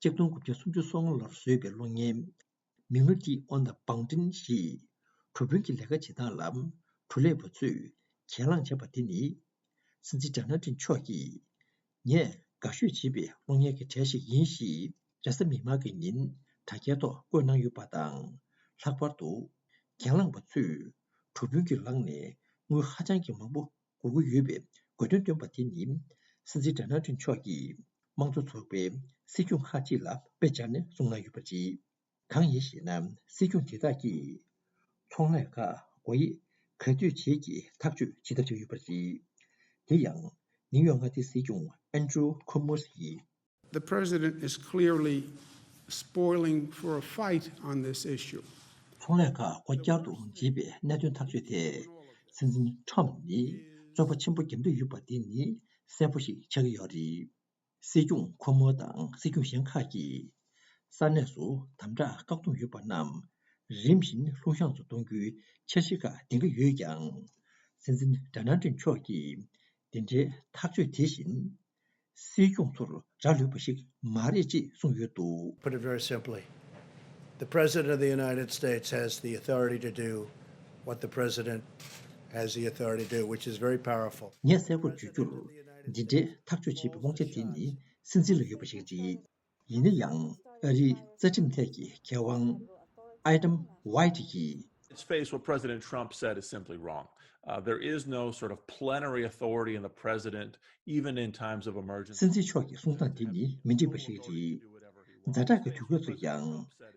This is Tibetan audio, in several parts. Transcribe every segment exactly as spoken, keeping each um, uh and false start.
ཆིག་སྟོང་དགུ་བརྒྱ་སུམ་ཅུ་སོ་ལྔ་ལོར་བཟོས་པའི་གློག་བརྙན། Minuteon the Boundary ཞེས་གྲུ་དཔོན་གྱི་ལས་ཀ་བྱེད་སྟངས་ལ་གྲུ་ལས་པ་ཚོས་གྱེན་ལངས་བྱས་པ་དེ་ནི། སྲིད་འཛིན་ཌོ་ནལ་ཊམ་མཆོག་གིས། ངས་དགའ་ཤོས་བྱེད་པའི་གློག་བརྙན་གྱི་གྲས་ཤིག་ཡིན་ཞེས་རེས་གཟའ་མིག་དམར་གྱི་ཉིན་དྲ་རྒྱའི་ཐོག་བཀོད་གནང་ཡོད་པ་དང་། ལྷག་པར་དུ། གྱེན་ལངས་པ་ཚོས་གྲུ་དཔོན་གྱི་ལག་ནས་དངུལ་ཧ་ཅང་གི་མང་པོ་དགོས་ཀྱི་ཡོད་པའི་དགོས་འདུན་བཏོན་པ་དེ་ནི། སྲིད་འཛིན་ཌོ་ནལ་ཊམ་མཆོག་གིས་དམངས་གཙོ་ཚོགས་པའི་སྲིད་སྐྱོང་ཁག་ཅིག་ལ་དཔེ་སྦྱར་ནས་གསུངས་གནང་ཡོད་པ་རེད། གང་ཡིན་ཞེ་ན། སྲིད་སྐྱོང་དེ་དག་གིས་ཚོང་ལས་ཁག་སྒོ་དབྱེ་ག་དུས་བྱེད་ཀྱི་ཐག་གཅོད་བྱེད་ཐབས་བྱས་ཡོད་པ་རེད། དེ་ཡང་ནིའུ་ཡོག་མངའ་སྡེའི་སྲིད་སྐྱོང་ཨན་ཌྲུ་ཁོ་མོ་ཡིས། The president is clearly spoiling for a fight on this issue. ཚོང་ལས་ཁག་སྒོ་བསྐྱར་དུ་འབྱེད་པའི་གནད་དོན་ཐག་གཅོད་དེ། སྲིད་འཛིན་ཊམ་ནི་རྩོད་པ་ཆེན་པོ་བརྒྱབ་འདོད་ཡོད་པ་དེ་ནི་གསལ་པོ་ཞིག་ཆགས་ཀྱི་ཡོད་རེད། སྲིད་སྐྱོང་ཁོ་མོ་དང་སྲིད་སྐྱོང་གཞན་ཁག་གིས་ས་གནས་སུ་དམ་དྲག་བཀག་སྡོམ་ཡོད་པ་རྣམས་རིམ་བཞིན་ལྷོད་ཤང་དུ་གཏོང་རྒྱུའི་འཆར་གཞི་ཁག་འདིང་གི་ཡོད་ཀྱང་། སྲིད་འཛིན་ཌོ་ནལ་ཊམ་མཆོག་གིས་འདི་འདྲའི་ཐག་གཅོད་དེ་བཞིན་སྲིད་སྐྱོང་ཚོར་རག་ལུས་པ་ཞིག་མ་རེད་ཅེས་གསུངས་ཡོད་འདུག། Put it very simply, the President of the United States has the authority to do what the President has the authority to do, which is very powerful. ངས་གསལ་པོར་བརྗོད་རྒྱུར། འདི་འདྲའི་ཐག་གཅོད་བྱེད་པའི་དབང་ཆ་དེ་ནི་སྲིད་འཛིན་ལ་ཡོད་པ་ཞིག་རེད། ཡིན་ན་ཡང་། ཨ་རིའི་རྩ་ཁྲིམས་ཐད་ཀྱི་མཁས་དབང་ཨེ་ཌམ་ཝའི་ཊི་ཡིས། Its face, what President Trump said is simply wrong. Uh, there is no sort of plenary authority in the president, even in times of emergency. སྲིད་འཛིན་མཆོག་གི་གསུང་སྟངས་དེ་ནི་མི་འགྲིག་པ་ཞིག་རེད། ཛ་དྲག་གི་དུས་སྐབས་སུ་ཡང་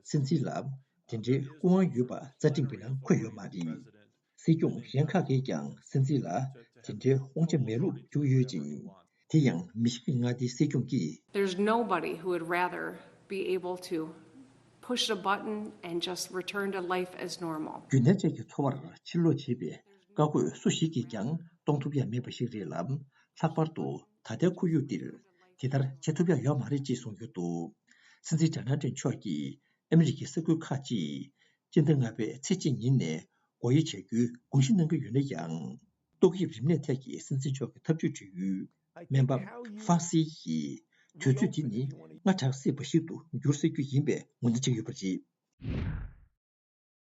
སྲིད་འཛིན་ལ་དེ་འདྲའི་སྐུ་དབང་ཡོད་པ་རྩ་ཁྲིམས་ཀྱི་ནང་འཁོད་ཡོད་མ་རེད། སྲིད་སྐྱོང་གཞན་ཁག་གིས་ཀྱང་སྲིད་འཛིན་ལ་དེ་འདྲའི་དབང་ཆ་མེད་ལུགས་བརྗོད་ཡོད་ཅིང་། དེ་ཡང་མི་ཤི་ཀི་མངའ་སྡེའི་སྲིད་སྐྱོང་གིས། There's nobody who would rather be able to push a button and just return to life as normal. རྒྱུ་ནན་བཅས་ཀྱི་འཚོ་བར་ཕྱིར་ལོག་བྱེད་པའི་བཀའ་བཀོད་སུ་ཞིག་གིས་ཀྱང་གཏོང་ཐུབ་ཡ་མེད་པ་ཞིག་རེད་ལ། ལྷག་པར་དུ་ད་ལྟའི་ཁོར་ཡུག་འདིར་དེ་ལྟར་བྱེད་ཐུབ་ཡ་ཡོད་མ་རེད་ཅེས་གསུངས་ཡོད་འདུག། སྲིད་འཛིན་ཌོ་ནལ་ཊམ་མཆོག་གིས་ཨ་མི་རི་ཀའི་ས་ཁུལ་ཁག་ཅིག་སྤྱི་ཟླ་ལྔ་པའི་ཚེས་གཅིག་ཉིན་ནས་སྒོ་དབྱེ་བྱ་རྒྱུའི་དགོངས་གཞི་གནང་གི་ཡོད་ན་ཡང་། ཏོག་དབྱིབས་རིམས་ནད་ཐད་ཀྱི་སྲིད་འཛིན་མཆོག་གི་ཐབས་ཇུས་འབྲེལ་ཡོད་སྨན་པ་ཧྥ་སི་ཡིས། དུས་ཚོད་འདི་ནི་སྔ་དྲགས་སྲིད་པ་ཞིག་ཏུ་འགྱུར་སྲིད་རྒྱུ་ཡིན་པའི་ངོས་འཛིན་བྱེད་ཀྱི་ཡོད་པ་རེད།